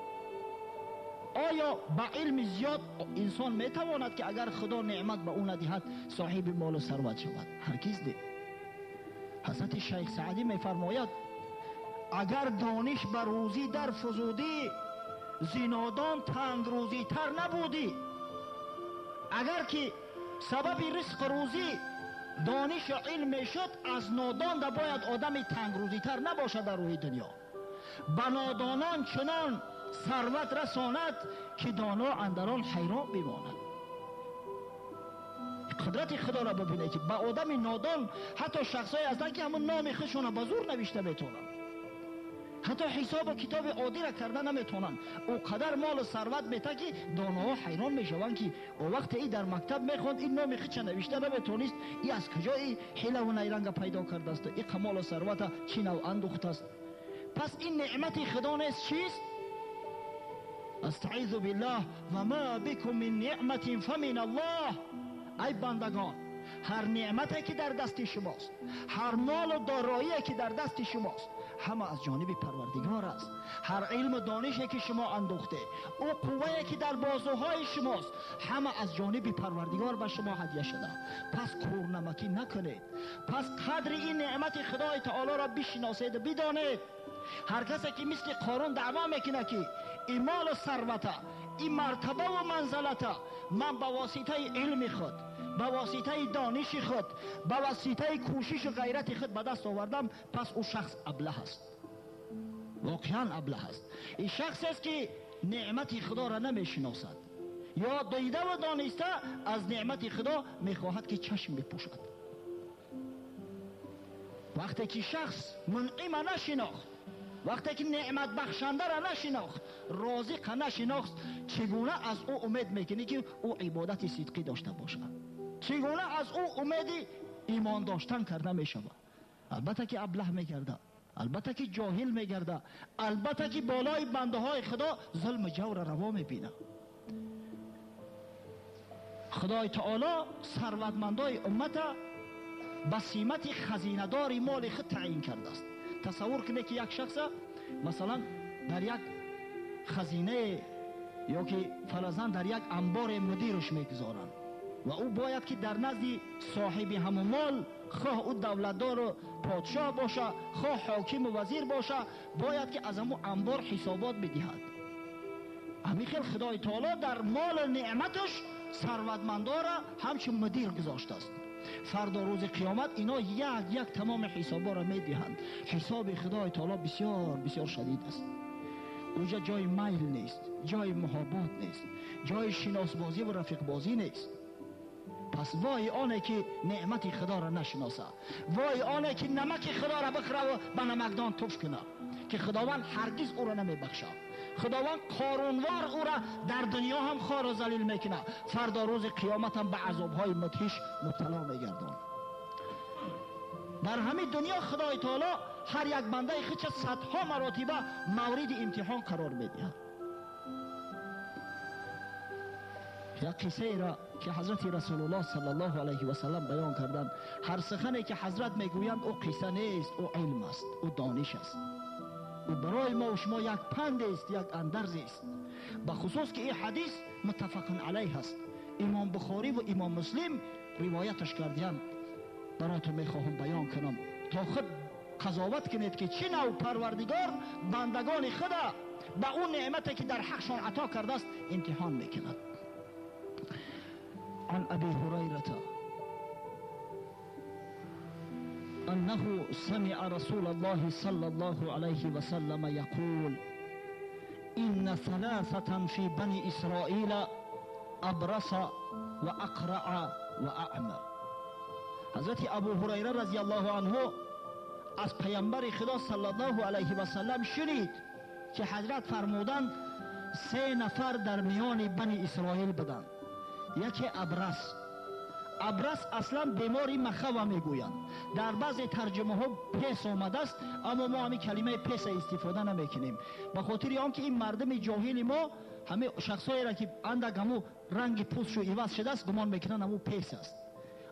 Оё ба илми зиёд инсон метавонад ки агар Худо неъмат ба ӯ надиҳад соҳиби молу сарват шавад? Ҳаргиз не. Ҳазрати Шайх Саъдӣ мефармояд: агар дониш ба рӯзӣ дар фузудӣ, зинодон тангрӯзитар набудӣ. Агар ки сабаби ризқу рӯзӣ донишу илм мешуд, аз нодон да бояд одами тангрӯзитар набошад дар рӯи дунё. Ба нодонон чунон сарват расонад ки доно андарон ҳайрон бимонад. Қудрати Худоро бибинед ки ба одами нодон ҳатто шахсҳое ҳастанд ки ҳамон номи худшонро ба зур навишта метавонанд, ҳатто ҳисобу китоби оддиро карда наметавонанд. Ӯ қадар молу сарват мета ки доноҳо ҳайрон мешаванд ки о вақте и дар мактаб мехонд ин номи худша навишта наметавонист, и аз куҷо и ҳилаву найранга пайдо кардааст, и қамолу сарвата чӣ нав андухтааст. Пас ин неъмати Худо нест, чист? Астаизу биллаҳ, ва ма бикум мин неъматин фамин Аллоҳ. Ай бандагон, ҳар неъмате ки дар дасти шумост, ҳар молу дороие ки дар дасти шумост, ҳама аз ҷониби Парвардигор аст. Ҳар илму донише ки шумо андухте, ӯ қуввае ки дар бозуҳои шумост, ҳама аз ҷониби Парвардигор ба шумо ҳадя шуда. Пас кӯрнамакӣ накунед, пас қадри ин неъмати Худои таолоро бишиноседу бидонед. Ҳар касе ки мисли Қорун даъво мекунад ки ин молу сарвата, ин мартабаву манзалата ман ба воситаи илми худ, ба воситаи дониши худ, ба воситаи кӯшишу ғайрати худ ба даст овардам, пас ӯ шахс аблаҳ аст, воқеан аблаҳ аст. Ин шахсест ки неъмати Худоро намешиносад ё дидаву дониста аз неъмати Худо мехоҳад ки чашм бипӯшад. Вақте ки шахс мунъима нашинохт, вақте ки неъматбахшандаро нашинохт, розиқа нашинохт, чӣ гуна аз ӯ умед мекунӣ ки ӯ ибодати сидқӣ дошта бошад? Чӣ гуна аз ӯ умеди имон доштан карда мешавад? Албатта ки аблаҳ мегардад, албатта ки ҷоҳил мегардад, албатта ки болои бандаҳои Худо зулму ҷавра раво мебинад. Худои таоло сарватмандои уммата ба симати хазинадори моли худ таъин кардааст. Тасаввур кунед ки як шахса масалан дар як хазинае ё ки фарзан дар як анбор мудираш мегузоранд ва ӯ бояд ки дар назди соҳиби ҳамон мол, хоҳ ӯ давлатдору подшоҳ боша, хоҳ ҳокиму вазир боша, бояд ки аз ҳамон анбор ҳисобот бидиҳад. Ҳамин хел Худои Таоло дар молу неъматаш сарватмандора ҳамчун мудир гузоштааст. Фардо рӯзи қиёмат ино як як тамоми ҳисоборо медиҳанд. Ҳисоби Худои Таоло бисёр бисёр шадид аст. Уҷа ҷои майл нест, ҷои муҳобот нест, ҷои шиносбозӣ ва рафиқбозӣ нест. Пас вой оне ки неъмати Худоро нашиносад, вой оне ки намаки Худоро бихӯра ва ба намакдон туф кунад, ки Худованд ҳаргиз ӯро намебахшад. Худованд қорунвор ӯро дар дунё ҳам хору залил мекунад, фардо рӯзи қиёмат ҳам ба азобҳои мудҳиш мубтало мегардонад. Дар ҳамин дунё Худои Таоло ҳар як бандаи худша садҳо маротиба мавриди имтиҳон қарор медиҳад. Як қиссаеро ки ҳазрати Расулуллоҳ саллаллоҳу алайҳи васаллам баён карданд, ҳар сухане ки ҳазрат мегӯянд ӯ қисса нест, ӯ илм аст, ӯ дониш аст, ӯ барои мо шумо як панд аст, як андарз аст. Ба хусус ки ин ҳадис муттафақун алайҳ аст, Имом Бухорӣ ва Имом Муслим ривояташ кардианд. Бароятон мехоҳам баён кунам то худ қазоват кунед ки чӣ нав Парвардигор бандагони худа ба ӯ неъмате ки дар ҳақшон ато кардааст имтиҳон мекунад. عن أبي هريرة أنه سمع رسول الله صلى الله عليه وسلم يقول: إن ثلاثة في بني إسرائيل أبرص وأقرع وأعمى. حضرت ابو هریره رضی الله عنه از پیامبر خدا صلی الله علیه و سلم شنید که حضرت فرمودند سه نفر در میان بنی اسرائیل بودند. یکی ابرص. ابرص اصلا بیماری مخوه میگویند، در بعضی ترجمه ها پس آمده است، اما ما همین کلمه پس استفاده نمیکنیم به خاطر آنکه این مردم جاهل ما همه شخصایی را که اندک همو رنگ پوستشو عوض شده است گمان میکنن همو پس است.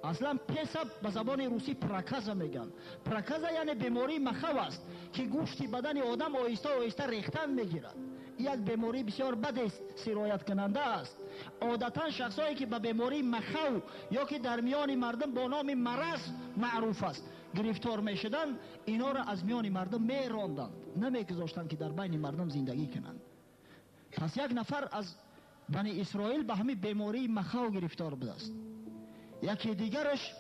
اصلا پس به زبان روسی проказа میگن. проказа یعنی بیماری مخو است که گوشت بدن آدم آهسته آهسته ریختن میگیرد. یک بیماری بسیار بد است، سرایت کننده است. عادتا شخصایی که به بیماری مخو یا که در میان مردم با نام مرض معروف است گرفتار میشدند، اینا را از میان مردم میراندند، نمیگذاشتند که در بین مردم زندگی کنند. پس یک نفر از بنی اسرائیل به همین بیماری مخو گرفتار بوده است. یکی دیگرش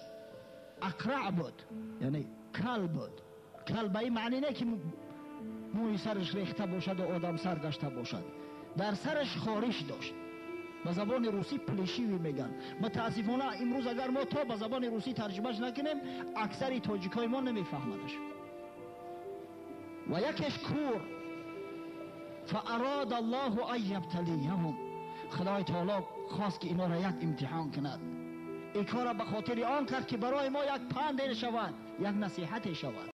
اقرع بود، یعنی کل بود. کل به این معنی نه که موی سرش ریخته باشد و آدم سر گشته باشد، در سرش خارش داشت. به زبان روسی плешивый میگن. متاسفانه امروز اگر ما تا به زبان روسی ترجمهش نکنیم اکثر تاجیکای ما نمیفهمدش. و یکش کور. فاراد الله ان یبتلیهم، خدای تعالی خواست که اینا را یک امتحان کند. این کار را به خاطر آن کرد که برای ما یک پند شود، یک نصیحت شود.